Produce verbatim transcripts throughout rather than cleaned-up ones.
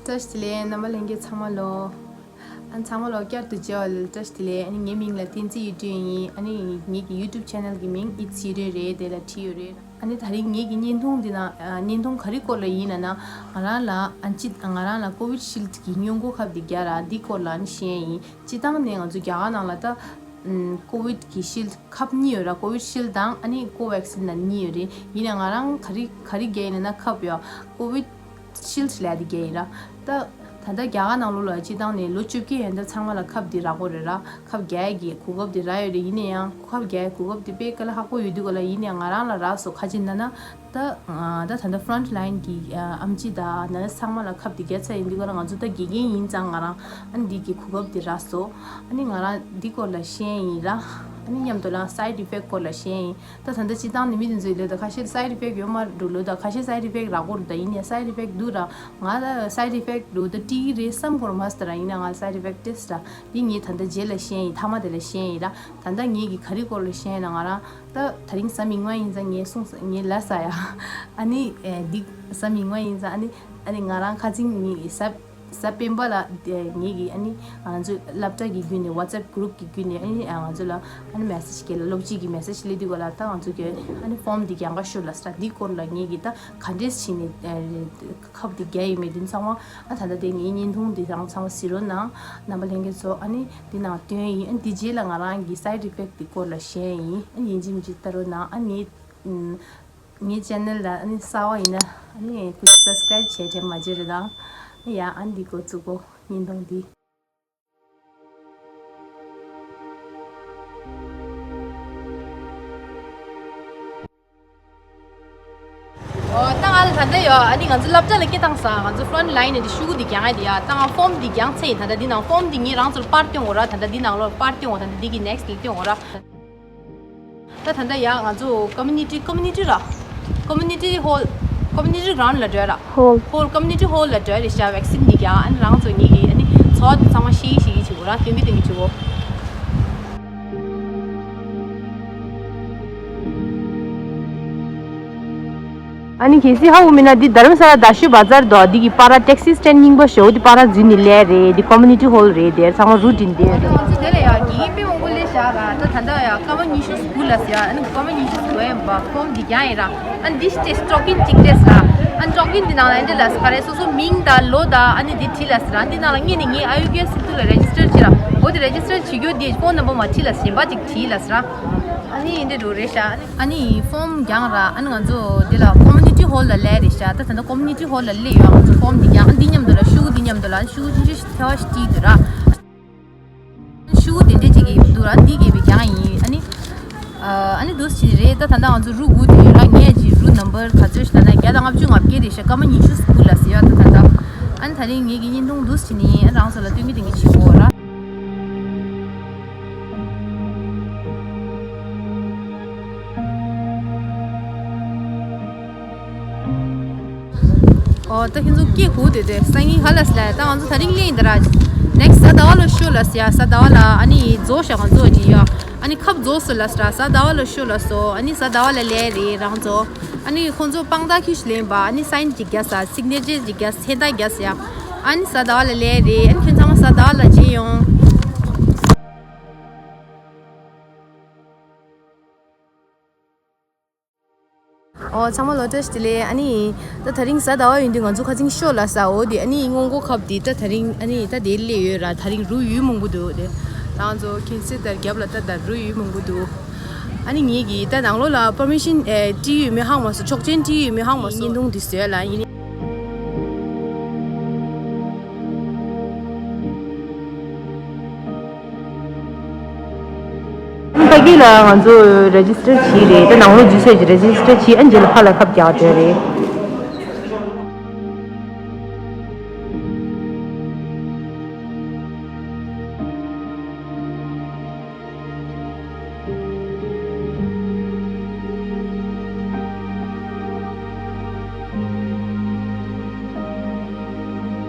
བཀྲ་ཤིས་བདེ་ལེགས། རྣམ་པ་ལྷན་རྒྱས་ཚང་མ་ལོ། ཨ་ཚང་མ་ལོ་བསྐྱར་དུ་མཇལ་བ་ལ་བཀྲ་ཤིས་བདེ་ལེགས། ཨ་ནི་ངའི་མིང་ལ་བསྟན་འཛིན་གཡུ་སྒྲོན་ཡིན། ཨ་ནི་ངེད་ཀྱི་YouTube channel གི་མིང་It's Yudren རེད། དེ་ལ་བྲིས་ཡོད་རེད། ཨ་ནི་དེ་རིང་ངེད་ཀྱི་བརྙན་ཐུང་འདི་ནང་ཨ་བརྙན་ཐུང་ག་རེ་སྐོར་ལ་ཡིན་ལབ་ན། ང་རང་ལ་ཨ་ཅི་ང་རང་ལ་Covishield གི་སྔོན་འགོག་ཁབ་འདི་རྒྱག་ར། འདི་སྐོར་ལ་ཨ་ནི་བཤད་ཡིན། སྤྱིར་བཏང་ནས་ང་ཚོ་རྒྱ་གར་ནང་ལ་ད་ཨམ་Covishield ཁབ་གཉིས་ཡོད་ར། Covishield དང་ཨ་ནི་Covaxin ལབ་གཉིས་ཡོད་རེད། ཡིན་ནའི་ང་རང་ག་རེ་ག་རེ་རྒྱག་ཡིན་ལབ་ན། ཁབ་ཡོད། Covishield ལབ་ཡ་དེ་རྒྱག་ཡིན་ར། ད་ད་ལྟ་རྒྱ་གར་ནང་ལོགས་ལ་སྤྱིར་བཏང་ནས་ལོ་བཅོ་བརྒྱད་ཡན་ལྟར་ཚང་མ་ལ་ཁབ་འདི་རག་གི་རེད་ར། ཁབ་རྒྱག་ཡ་གི་གོ་སྐབས་འདི་རག་ཡོད་རེད། ཡིན་ན་ཡང་ཁབ་རྒྱག་ཡ་གོ་སྐབས་འདི་དཔེ་དཀའ་ལས་ཁག་པོ་ཡོད་དུས་ག་ལ། ཡིན་ནའི་ང་རང་ལ་རག་སོང་། ག་ཅི་ལབ་ན། ད་ད་ད་ལྟ་front line གི་ཨམ་ཆི་དང་nurse ཚང་མ་ལ་ཁབ་འདི་རྒྱག་ཚར་ཡིན་དུས་ག་ལ། ང་ཚོ་ད་དགེ་རྒན་ཡིན་ཙང་ང་རང་ཨ་ནི་འདི་གི་གོ་སྐབས་འདི་རག་སོང་། ཨ་ནི་ང་རང་འདི་སྐོར་ལ་བཤད་ཡིན་ར། ཨ་ནི་མཉམ་དུ་ལ་side effect སྐོར་ལ་བཤད་ཡིན། ད་ད་ལྟ་སྤྱིར་བཏང་ནས་མི་དེ་ཚོས་ལབ་ད་ཁ་ཤས་side effect ཡོད་མ་རེད་ལབ་ད། ཁ་ཤས་side effect རག་གི་རེད་ད། ཡིན་ནའི་side effect འདུག་ར། ང་ལ་side effect འདུག་ད་འགྲིག་གི་རེད་བསམ་གྱི་མ་སོང་ར། ཡིན་ནའི་ང་ལ་side effect དེ་ར། འདི་ངས་ད་ལྟ་རྗེས་ལ་བཤད་ཡིན། མཐའ་མ་དེ་ལ་བཤད་ཡིན་ར། ད་ལྟ་ངེད་ཀྱིས་ག་རེ་སྐོར་ལ་བཤད་ཡིན་ན། ང་རང་ད་དེ་རིང་གཟའ་མིག་དམར་ཡིན་ཙང་ངས་གསུངས་ས་ངས་ལབ་ས་ཡ། ཨ་ནི་ཨེ་འདི་གཟའ་མིག་དམར་ཡིན་ཙང་ཨ་ནི་ཨ་ནི་ང་རང་ཁ་སང་ངས་གཟའ་གཟའ་སྤེན་པ་ལ་དེ་ངེད་ཀྱིས་ཨ་ནི་ང་ཚོའི་སློབ་གྲྭ་གི་བརྒྱུད་ནས་WhatsApp group གི་བརྒྱུད་ནས་ཨ་ནི་ང་ཚོ་ལ་ཨ་ནི་message སྐྱེལ་ལ། སློབ་སྤྱི་གི་message སླེབས་དུས་ག་ལ། ད་ང་ཚོ་གི་ཨ་ནི་form འདི་གྱང་ག་ཤོར་ལབ་ས་ར། འདི་སྐོར་ལ་ངེད་ཀྱིས་ད་ག་འདྲས་བྱས་ནས་ཨ་ཁབ་འདི་རྒྱག་ཡོད་མེད་འདི་ཚང་མ་ཨ་ད་ལྟ་དེ་ངའི་བརྙན་ཐུང་འདི་རང་ཚང་མ་གཟིགས་རོགས་གནང་། རྣམ་པ་ལྷན་རྒྱས་ཚོ་ཨ་ནི་འདི་ནང་སྟོན་ཡིན། ཨ་ནི་འདི་རྗེས་ལ་ང་རང་གི་side effect འདི་སྐོར་ལ་བཤད་ཡིན། ཨ་ནི་ཡིན་གཅིག་མིན་གཅིག་ལྟ་རོགས་གནང་། ཨ་ནི་ངའི་channel ལ་ཨ་ནི་གསར་པ་ཡིན་ན་ཨ་ནི་ཁུ་subscribe བྱས་དྲན་མ་བརྗེད་རོགས་གནང་། ཨ་ཡ་ཨ་ནི་འདི་འགོ་བཙུགས་གོ། བརྙན་ཐུང་འདི། ཨོ་ད་ང་ལ་ད་ལྟ་ཡོད། ཨ་ནི་ང་ཚོ་སློབ་གྲྭ་ལ་སྐད་བཏང་ས། ང་ཚོ་front line ནས་འདི་ཤུ་གུ་འདི་གྱང་ཡ་འདི་ཡ། ད་ང་form འདི་གྱང་ཚར་ཡིན། ད་ལྟ་འདི་ནང་form འདི་ངས་རང་ཚོར་པར་སྟོན་དགོས་ར། ད་ལྟ་འདི་ནང་ལོགས་པར་སྟོན་དགོས། ད་ལྟ་འདི་གི་next ལ་སྟོན་དགོས་ར། ད་ད་ལྟ་ཡ་ང་ཚོ་community community ར། community hall community ground ལ་འགྲོ་ར། hall hall community hall ལ་འགྲོ་རེད་ཤག vaccine འདི་གྱང་། ཨ་ནི་རང་ཚོ་ངེད་ཀྱི་ཨ་ནི་ཚོགས་འདི་ཚང་མ་ཤེས་ཤེས་ཀྱི་བྱེད་དགོས་ར། སྟོན་གི་སྟོན་གི་བྱེད་དགོས། ཨ་ནི་གལ་སྲིད་ཧ་གོ་མེད་ན་འདི་དྷ་རམ་ས་ལ་རྡ་ཤོད་བ་ཛར་དོ། འདི་གི་པར་taxi stand རྙིང་པ་ཞོ་འདི་པར་འཛུལ་ནི་ལས་རེད། འདི་community hall རེད། དེར་ཚང་མ་routine དེ་རེད། ང་ཚོ་དེ་ལ་ཡ་དགེ་རྒན་དཔེ་མང་པོ་སླེབས་བཞག་ར། ད་ད་ལྟ་ཡ་སྐར་མ་ཉི་ཤུ་དགུ་ལ་ཟེར་ཡ། ཨ་ནི་སྐར་མ་ཉི་ཤུ་དགུ་ཡ་ཡིན་པ་form འདི་གྱང་ཡིན་ར། ཨ་ནི་འདི་ཞིག་ཊེས་ཊོ་ཀིན་གཅིག་སྤྲད་ཟེར་ར། ཨ་ནི་ཊོ་ཀིན་འདི་ནང་ལ་འདི་ལ་ཟེར་ག་རེ་སོ་སོ་མིང་དང་ལོ་དང་ཨ་ནི་འདི་བྲིས་ལ་ཟེར་ར། འདི་ནང་ལ་ངས་ནི་ངའི་ཨ་ཡུ་གེ་སི་ཏུ་ལ་register བྱེད་ར། འོ་དེ་register བྱེད་རྒྱུ་འདི་phone number མ་བྲིས་ལ་ཟེར། གཞན་པ་ཅིག་བྲིས་ལ་ཟེར་ར། ཨ་ནི་འདི་འགྲོ་རེད་ཤག་ཨ་ནི་form གྱང་ར། ཨ་ནི་ང་ཚོ་འདི་ལ་community hall ལ་སླེབས་རེད་ཤག་ད་ད་ལྟ་community hall ལ་སླེབས་ཡོད། ང་ཚོ་form འདི་གྱང་། ཨ་འདི་མཉམ་དུ་ལ་ཤུ་གུ་འདི་མཉམ་དུ་ལ་ཤུ་གུ་ཆུང་ཆུང་ཞིག་ཐལ་བ་ཞིག་བྲིས་འདུག་ར། ཤུ་གུ་དེ་འདྲས་ཅིག་གི་འདུག་ར། འདི་གས་པའི་གྱང་ཡིན། ཨ་ནི་ཨ་ནི་འདུག་སེ་བྱས་རེད། ད་ད་ལྟ་ང་ཚོ་རུ་དགུ་དེ་ཡོད་ར། ངས་ཅིག་རུ་number ག་ཚོད་ཞིག་ད་ན་བརྒྱ་དང་ལྔ་བཅུ་ང་བརྒྱད་རེད་ཤག་སྐར་མ་ཉི་ཤུ་དགུ་ལ་ཟེར་ཡ། ད་ད་ད་ཨ་ནི་ད་རིང་ངེད་ཀྱི་བརྙན་ཐུང་འདུག་སེ་བྱས་ནས་རང་ཚོ་ལ་སྟོན་གི་སྟོན་གི་བྱེད་དགོས་ར། ཨོ་ད་ཁྱེད་ཚོ་སྐད་གོ་དེ་དེ་སང་ཉིན་ཧ་ལ་སི་ལ། ད་ང་ཚོ་ད་རིང་ལེན་ཡིན་ད་ར། next གཟའ་ཟླ་བ་ལ་ཤོ་ལ་སི་ཡ། གཟའ་ཟླ་བ་ལ་ཨ་ནི་རྫོགས་ཤག་ང་ཚོ་ཅི་ཡ། ཨ་ནི་ཁབ་རྫོགས་སོ་ལ་སི་ར། གཟའ་ཟླ་བ་ལ་ཤོ་ལ་སོ། ཨ་ནི་གཟའ་ཟླ་བ་ལ་ལས་རེད་རང་ཚོ། ཨ་ནི་ཁོང་ཚོ་དཔང་རྟགས་ཁྱི་ཞིག་ལེན་པ། ཨ་ནི་sign ཅིག་རྒྱག་ས། signature ཅིག་རྒྱག་ས། མཚན་རྟགས་རྒྱག་ས་ཡ། ཨ་ནི་གཟའ་ཟླ་བ་ལ་ལས་རེད། ཨ་ནི་ཁྱོད་ཚང་མ་གཟའ་ཟླ་བ་ལ་མཇལ་ཡོང་། ཨོ་ཚང་མ་ལོ་བཀྲ་ཤིས་བདེ་ལེགས། ཨ་ནི་ད་ད་རིང་གཟའ་ཟླ་བ་ཡིན་དུས་ང་ཚོ་ཁ་སང་ཤོ་ལ་ས་འོ་དེ། ཨ་ནི་སྔོན་འགོག་ཁབ་དེ་ད་ད་རིང་ཨ་ནི་ད་དེ་སླེབས་ཡོད་ར། ད་རིང་རུ་ཡུལ་མང་པོ་འདུག་དེ་རང་ཚོ་ཁྱེད་ཚོ་ད་རྒྱབ་ལ་ད་ད་རུ་ཡུལ་མང་པོ་འདུག་ཨ་ནི་ངེད་ཀྱིས་ད་ནང་ལོགས་ལ་པར་མི་ཤན་ཨེ་སྤྲད་ཡོད་མེད་ཧ་གོ་མ་སོང་། ཆོག་མཆན་སྤྲད་ཡོད་མེད་ཧ་གོ་མ་སོང་། བརྙན་ཐུང་འདི་བཟོས་ལ་ཡིན། ཕ་གི་ལ་ང་ཚོ་རེ་ཇི་སི་ཊར་བྱས་རེད། ད་ནང་ལོགས་འཛུལ་ས་ཀྱི་རེ་ཇི་སི་ཊར་བྱས། ཨ་རྗེས་ལ་ཕར་ལ་ཁབ་རྒྱག་འགྲོ་རེད།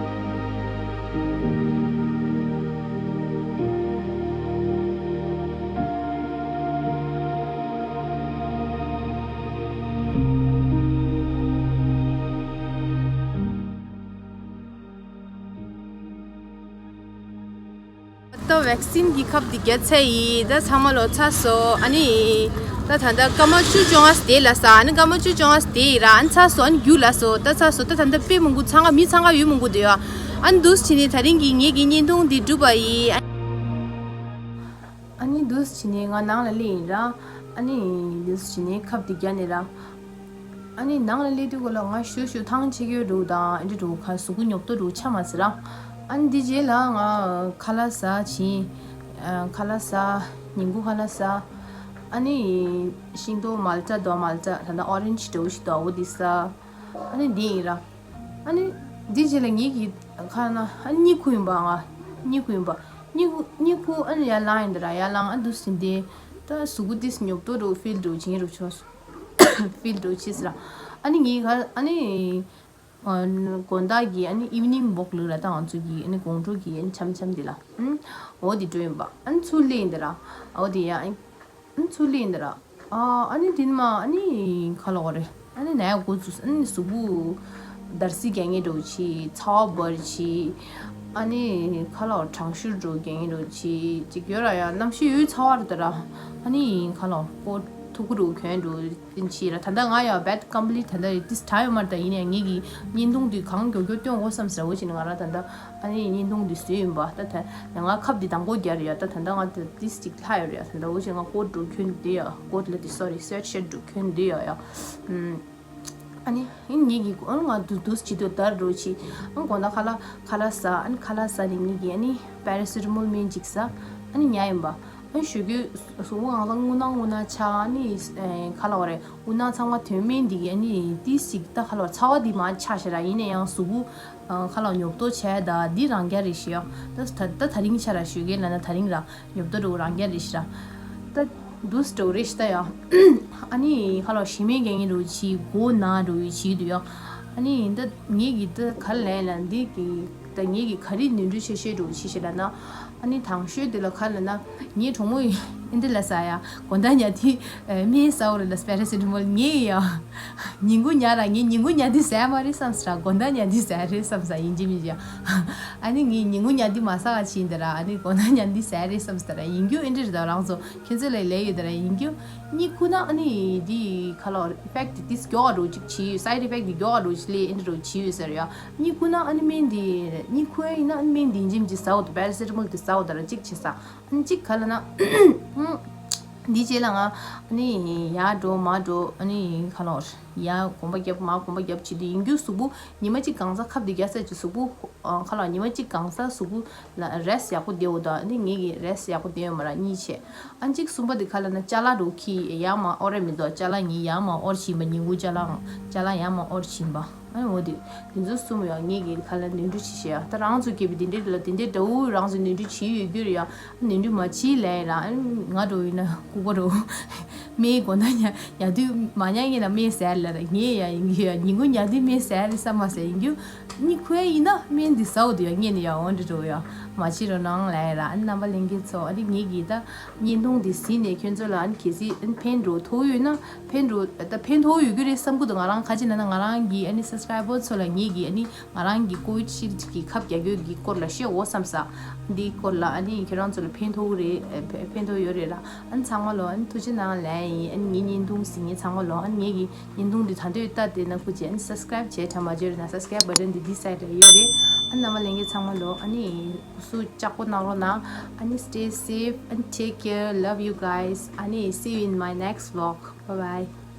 ད་ཝེག་སིན་གྱི་ཁབ་འདི་བརྒྱབ་ཚར་ཡིན། ད་ཚང་མ་ལོ་ཚར་སོང་། ཨ་ནི་ད་ད་ལྟ་སྐར་མ་བཅུ་བཅོ་ལྔ་བསྡད་ལ་ས། ཨ་ནི་སྐར་མ་བཅུ་བཅོ་ལྔ་བསྡད་ཡིན་ར། ཨ་ནི་ཚར་སོང་། ཨ་ནི་རྒྱུགས་ལ་སོང་། ད་ཚར་སོང་། ད་ད་ལྟ་དཔེ་མང་པོ་འཚང་ཁ་མི་འཚང་ཁ་ཡོད་མང་པོ་འདུག་ཡ། ཨ་ནི་འདུག་སེ་བྱས་ནས་ད་རིང་གི་ངེད་ཀྱི་བརྙན་ཐུང་འདི་གྲུབ་པ་ཡིན། ཨ་ནི་འདུག་སེ་བྱས་ནས་ང་ནང་ལ་སླེབས་ཡིན་ར། ཨ་ནི་འདུག་སེ་བྱས་ནས་ཁབ་འདི་བརྒྱབ་ནས་ར། ཨ་ནི་ནང་ལ་སླེབས་དུས་སྐོར་ལ་ང་ཞོ་ཞོ་ཐང་ཆད་ཀྱི་འགྲོ་དང་ཨ་འདྲ་འགྲོ་ཁ་གཟུགས་པོ་ཉོབ་ཏོ་འགྲོ་ཆ་མ་ཟེར་ར། ཨ་ནི་འདི་རྗེས་ལ་ང་ཁ་ལག་ཟ་ཕྱིན། ཨ་ཁ་ལག་ཟ། ཉིན་གུང་ཁ་ལག་ཟ། ཨ་ནི་ཤིང་ཏོག་མལ་ཊ་དོ་མལ་ཊ་ད་ལྟ་ཨོ་རེན་ཇི་འདྲ་བོ་ཞིག་འདུག་འོ་འདི་ཟ། ཨ་ནི་འདི་ཡིན་ར། ཨ་ནི་འདི་རྗེས་ལ་ངེད་ཀྱི་ཁ་ན་ཨ་ནི་གཉིད་ཁུག་ཡིན་པ། ང་གཉིད་ཁུག་ཡིན་པ། གཉིད་ཁུག་གཉིད་ཁུག་ཨ་ནི་ཡར་ལངས་ཡིན་འདི་ར། ཡར་ལངས་ཨ་འདུག་སེ་འདི་ད་གཟུགས་པོ་ཏིས་ཉོབ་ཏོ་འགྲོ་ཕིལ་འགྲོ་བྱིན་རུ་ཆོག་ཕིལ་འགྲོ་ཕྱིས་ར། ཨ་ནི་ངའི་ག་ཨ་ནི་ཨ་དགོང་དག་གི་ཨ་ནི་ཨིབ་ནིང་ཝོག་ལུགས་ར། ད་ང་ཚོ་གི་ཨ་ནི་དགོང་དྲོ་གི་ཨ་ནི་འཆམ་འཆམ་འདི་ལ་ཨུམ་འོ་འདི་འགྲོ་ཡིན་པ། ཨ་ནི་ཚུར་སླེབས་ཡིན་འདི་ར། འོ་འདི་ཡ་ཨ་ནི་ཚུར་སླེབས་ཡིན་འདི་ར། ཨ་ཨ་ནི་དེ་ནས་མ་ཨ་ནི་ཁ་ལོ་རེད། ཨ་ནི་ནས་འགོ་བཙུགས། ཨ་ནི་གཟུགས་པོ་འདར་སིག་རྒྱག་མཁན་འདྲ་བོ་བྱས། ཚ་བ་འབར་བྱས། ཨ་ནི་ཁ་ལོ་གྲང་ཤུར་འགྲོ་རྒྱག་མཁན་འདྲ་བོ་བྱས། ཅིག་ཡོད་ར་ཡ། གནམ་གཤིས་ཡོད་ཚ་བ་རེད་ད་ར། ཨ་ནི་ཁ་ལོ་ཀོ་ཐུག་གུ་འགྲོ་གྱོན་འགྲོ་བྱས་ར། ད་ལྟ་ང་ཡ་བེད་ཀམ་པི་ལིཊ་ད་ལྟ་ཏིས་ད་ཡོད་མ་རེད། ད་ཡིན་ནའི་ངེད་ཀྱི་བརྙན་ཐུང་འདི་གང་མགྱོགས་མགྱོགས་སྟོན་དགོས་བསམ་ཟེར་བ་བྱས་ནས་ང་རང་ད་ལྟ་ཨ་ནི་བརྙན་ཐུང་འདི་བཟོས་ཡིན་པ། ད་ད་ང་ཁབ་འདི་དང་པོ་རྒྱག་རེད་ཡ། ད་ད་ལྟ་ང་ད་ཏིས་ཅིག་ལྷག་ཡོད་རེད་ཡ། ད་ད་འོ་བྱས་ང་ཀོ་ཊི་འགྲོ་གྱོན་འདི་ཡ། ཀོ་ཊི་ལ་དེ་སོ་རི་སེུ་ཊི་ཤར་ཊི་འགྲོ་གྱོན་འདི་ཡ་ཡ། ཨ་ནི་ཨིན་ངེད་ཀྱི་ཨོ་ང་དུ་དུས་ཅི་དུ་དར་རུ་ཆི། ཨ་དགོང་དག་ཁ་ལག་ཁ་ལག་ཟ། ཨ་ནི་ཁ་ལག་ཟ་ནི་ངེད་ཀྱི་ཨ་ནི་པེ་ར་སི་ཊ་མོལ་སྨན་ཅིག་ཟ། ཨ་ནི་ཉལ་ཡིན་པ། ཨ་ནི་ཞོགས་ཀས་གཟུགས་པོ་ངང་ལ་རྔུལ་ནག་རྔུལ་ནག་ཆགས། ཨ་ནི་ཁ་ལག་བ་རེད། རྔུལ་ནག་ཚང་མ་དོན་སྨན་འདི་གི་ཨ་ནི་ཏིས་ཅིག་ད་ཁ་ལག་ཚ་བ་འདི་མ་ཆགས་ཤེ་ར། ཡིན་ན་ཡང་གཟུགས་པོ་ཁ་ལག་ཉོབ་ཏོ་བྱས་ད་འདི་རང་རྒྱ་རེད་ཤི་ཡ། ད་ད་ད་རིང་ཆ་ར་ཞོགས་ཀས་ལ་ན་ད་རིང་ར། ཉོབ་ཏོ་འགྲོ་རང་རྒྱ་རེད་ཤི་ར། ད་འདུག་སེ་འགྲོ་རེད་ཤི་ད་ཡ། ཨ་ནི་ཁ་ལག་ཞི་མེད་རྒྱག་མཁན་འགྲོ་བྱེད། མགོ་ན་འགྲོ་བའི་བྱེད་དུ་ཡ། ཨ་ནི་ད་ངེད་ཀྱི་ད་ག་ལས་ལ་འདི་གི་ད་ངེད་ཀྱི་ག་རེ་ནོར་འཁྲུལ་ཆེ་ཤོས་འགྲོ་བྱེད་ཤི་ལ་ན། ཨ་ནི་དང་ཤོས་དེ་ལ་ག་ལ་ན་ངའི་གྲོགས་མོ་ཨིན་དེ་ལ་ཟ་ཡ། དགོང་དག་ཉལ་དུས་སྨན་ཟ་འོ་རེད་ལ་པེ་ར་སི་ཊ་མོལ་ངེད་ཡ། ཉིན་གུང་ཉལ་ར་ངས་ཉིན་གུང་ཉལ་དུས་ཟ་མ་རེད་བསམ་ས་ར། དགོང་དག་ཉལ་དུས་ཟ་རེད་བསམ་ས་ཡིན་གཅིག་མིན་གཅིག་ཡ། ཨ་ནི་ངས་ཉིན་གུང་ཉལ་དུས་མ་ཟ་ག་ཕྱིན་དེ་ར། ཨ་ནི་དགོང་དག་ཉལ་དུས་ཟ་རེད་བསམ་ས་ར། ཡིན་རྒྱུ་ཨེ་འདྲ་རེད་ད། རང་ཚོ་ཁྱེད་ཚོ་ལས་ལས་ཡོད་དེ་ར། ཡིན་རྒྱུ་གཉིད་ཁུག་ན་ཨ་ནི་འདི་ཁ་ལོ་ཨི་ཕེག་ཊི་དེ་ཏིས་མགྱོགས་ག་འགྲོ་གཅིག་བྱེད་ཡོད། སའིཌ་ཨི་ཕེག་ཊི་དེ་མགྱོགས་ག་འགྲོ་གཅིག་ལས་ཨེ་འདྲ་འགྲོ་བྱེད་ཡོད་ཟེར་ཡ། གཉིད་ཁུག་ན་ཨ་ནི་སྨན་འདི་གཉིད་ཁུག་ཡ་ཡིན་ན་ཨ་ནི་སྨན་འདི་འཇིམ་གྱིས་ཟ་འོ་དེ་པེ་ར་སི་ཊ་མོལ་དེ་ཟ་འོ་དེ་ར་གཅིག་བྱེད་ས། ཨ་ནི་གཅིག་ག་ལ་ན། འདི་རྗེས་ལ་ང་ཨ་ནི་ཡར་འགྲོ་མར་འགྲོ་ཨ་ནི་ཁ་ལོ་ཡར་གོམ་པ་བརྒྱབ་མར་གོམ་པ་བརྒྱབ་བྱེད་དུས་ཡིན་རྒྱུ་གཟུགས་པོ་ཉི་མ་གཅིག་གང་ཟག་ཁབ་འདི་རྒྱག་ས་ཀྱི་གཟུགས་པོ། ཁ་ལོ་ཉི་མ་གཅིག་གང་ཟག་གཟུགས་པོ་ལ་རེ་སི་ཊི་ཡག་པོ་བསྡད་འོ་ད། ཨ་ནི་ངེད་ཀྱི་རེ་སི་ཊི་ཡག་པོ་བསྡད་ཡོད་མ་ར་གཉིད་ཆད། ཨ་གཅིག་གསུམ་པ་དེ་ཁ་ལ་ན་ཅ་ལག་འགྲོ་ཁྱི་ཡར་མར་ཨོ་རེ་མི་འདུག་ཅ་ལག་ངས་ཡར་མར་ཨོར་བྱིན་པ། ཉིན་གུང་ཅ་ལག་ཅ་ལག་ཡར་མར་ཨོར་བྱིན་པ། ཨ་ནི་འོ་དེ་དེ་ཚོ་གསུམ་ཡང་ངེད་ཀྱི་ཁ་ལ་ནོར་འཁྲུལ་བྱེད་ཤེས་ཡ། ད་རང་ཚོ་སྐྱེས་པའི་དེ་འདྲའི་ལ་དེ་འདྲའི་འདྲ་བོ་རང་ཚོ་ནོར་འཁྲུལ་བྱེད་ཡོད་རྒྱུ་རེད་ཡ། ནོར་འཁྲུལ་མ་བྱེད་ལས་ར། ང་འགྲོ་ཡིན་ན་ལྐུགས་པ་འགྲོ། སྨན་དགོང་དག་ཉལ་ཉལ་དུས་མ་ཉལ་ངེད་ན་སྨན་ཟས་ལ་ར་ངས་ཡ་ཡིན་རྒྱུ་ཡ། ཉིན་གུང་ཉལ་དུས་སྨན་ཟས་རེད་བསམ་མ་ཟས་ཡིན་རྒྱུ། གཉིད་ཁུག་ཡ་ཡིན་ན་སྨན་འདི་ཟ་འོ་དེ་ཡ་ངས་ནི་ཡ་འོ་འདྲ་འགྲོ་ཡ། མ་བྱེད་རོགས་གནང་ལས་ར། ཨ་ནི་རྣམ་པ་ལྷན་རྒྱས་ཚོ་ཨ་ནི་ངེད་ཀྱི་ད་བརྙན་ཐུང་འདི་གཟིགས་ནས་ཁྱོད་ཚོ་ལ་ཨ་ནི་གལ་སྲིད་ཨ་ནི་ཕན་འགྲོ་ཐུབ་ཡོད་ན། ཕན་འགྲོ་ད་ཕན་ཐོགས་ཡོད་རྒྱུ་རེད་བསམ་གི་འདུག་ང་རང་ག་ཅི་ན་ན་ང་རང་གི་ཨ་ནི་སབ་སི་ཀ་རའི་བར་ཚོ་ལ་ངེད་ཀྱི་ཨ་ནི་ང་རང་གི་ཀོ་ཝི་ཤིལ་གྱི་ཁབ་རྒྱག་རྒྱུ་གི་སྐོར་ལ་བཤད་འོ་བསམ་ས། འདིའི་སྐོར་ལ་ཨ་ནི་ཁྱེད་རང་ཚོ་ལ་ཕན་ཐོགས་རེད། ཨ་ཕན་ཕན་ཐོགས་ཡོད་རེད་ལ། ཨ་ནི་ཚང་མ་ལོ་ཨ་ནི་ཐུགས་རྗེ་གནང་ལན་ཡིན། ཨ་ནི་ངའི་བརྙན་ཐུང་གཟིགས་མཁན་ཚང་མ་ལོ་ཨ་ནི་ངེད་ཀྱི་བརྙན་ཐུང་འདི་ད་འདོད་ལྟ་དེ་ན་སྐུ་མཁྱེན་ཨ་ནི་སབ་སི་ཀ་རའི་བར་བྱས་དྲ་མ་བརྗོད་རེད་ན་སབ་སི་ཀ་རའི་བར་བ་ཊན་འདི་འདི་སའིཌ་ལ་ཡོད་རེད། ཨ་ནི་རྣམ་པ་ལྷན་རྒྱས་ཚང་མ་ལོ་ཨ་ནི་སྐུ་གཟུགས་ལྕགས་པོ་གནང་རོགས་གནང་། ཨ་ནི་stay safe and take care, love you guys. ཨ་ནི་see you in my next vlog. Bye bye.